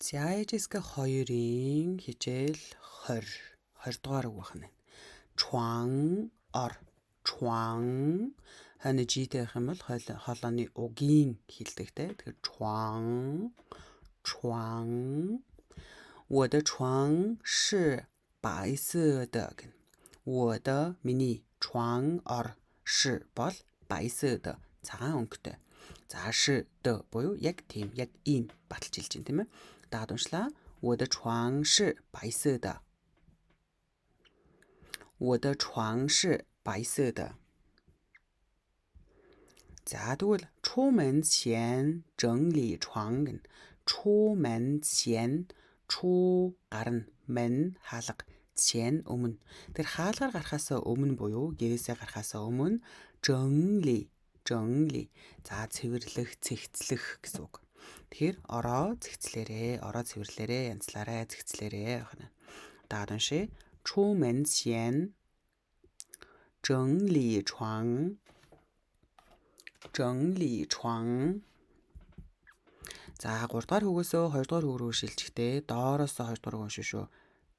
За HSK 2-ын хичээл 20. 20 дугаар үг байна. 床 ор. 床 хойно житэй байх юм бол хоолойны угийн хилдэг те. Тэгэхээр 床床我的床是白色的гэнэ. 我的 миний 床 ор 是 бол 白色的 цагаан өнгөтэй. За 是的 буюу яг тийм, яг ийм баталж хэлж байна тийм ээ. Дагаад уншлаа. 我的床是白色的。我的床是白色的。За тэгвэл 出门前整理床гэнэ. 出门前 出 гарна, 门 хаалга, 前 өмнө. Тэр хаалгаар гарахаас өмнө буюу гэрээсээ гарахаас өмнө 整理整理. За цэвэрлэх, цэгцлэх гэсэн үг. Тэгэхээр ороо цэгцлээрээ, ороо цэвэрлээрээ, янзлаарай, цэгцлээрээ гэх нь. Дагаад уншъя. 出门前整理床整理床 За 3 дугаар хүүгээсөө 2 дугаар хүүг рүү шилжихдээ доороос 2 дугаар үг уншина шүү.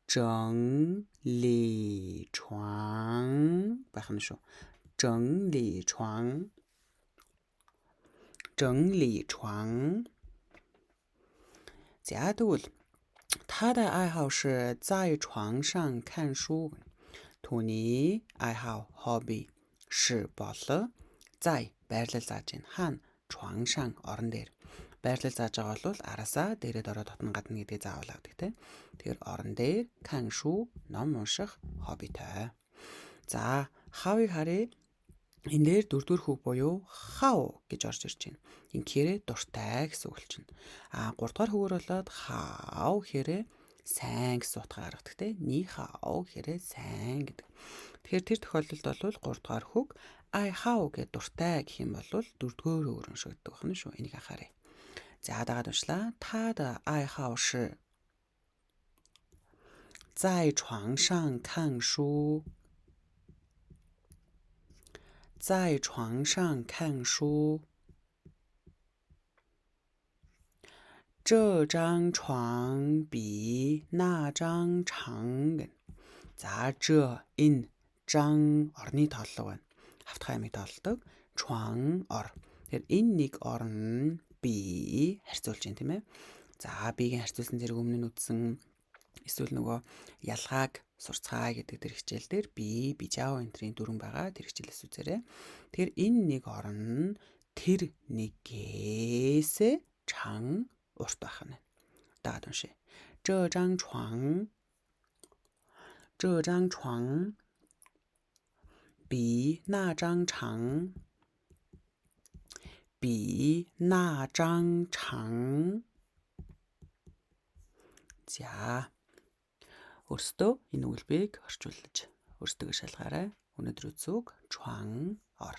整理床байх нь шүү. 整理床整理床 За тэгвэл 他的爱好是在床上看書. Түүний 爱好 hobby 是 бол 在 байрлал зааж байна. Хаана 床上 орон дээр. Байрлал зааж байгаа бол араасаа дээрээ дороо дотно гадна гэдгээ заавал авдаг тийм. Тэгэхээр орон дээр 看書 ном унших hobby той. За 好-ыг харъя. Энэ дээр дөрөвдүгээр хүүг буюу 好 гэж орж ирж байна. Ингэхээр дуртай гэсэн үг болчихно. А гуравдугаар хүүгээр болоод 好 гэхээр сайн гэсэн утга гаргадаг те. 你好 гэхээр сайн гэдэг. Тэгэхээр тэр тохиолдолд бол гуравдугаар хүүг 爱好 гэдэг дуртай гэх юм бол дөрөвдүгээр хүүгээр уншигддаг байна шүү. Энийг анхаарай. За дагаад уншлаа. 他的爱好是在床上看书。在床上看书。这张床比那张长гэнэ. За 这 энэ 张 орны тооллого байна. Хавтгай аймаг тоолдог. 床 ор. Тэгэхээр энэ нэг орн би харьцуулж байна тийм ээ. За бигийн харьцуулсан зэрэг өмнө нь үзсэн эсвэл нөгөө ялгааг сурцгаая гэдэг тэр хичээл дээр 比比较 энэ тэрийн дүрэм байгаа тэр хичээлээс үзээрэй. Тэгэхээр энэ нэг орн тэр нэгээсээ 长 урт байх нь. Дагаад уншъя. 这张床这张床比那张长比那张长 За өөрсдөө энэ өгүүлбэрийг орчуулж өөрсдөө шалгаарай. Өнөөдөр үзсэн үг 床 ор.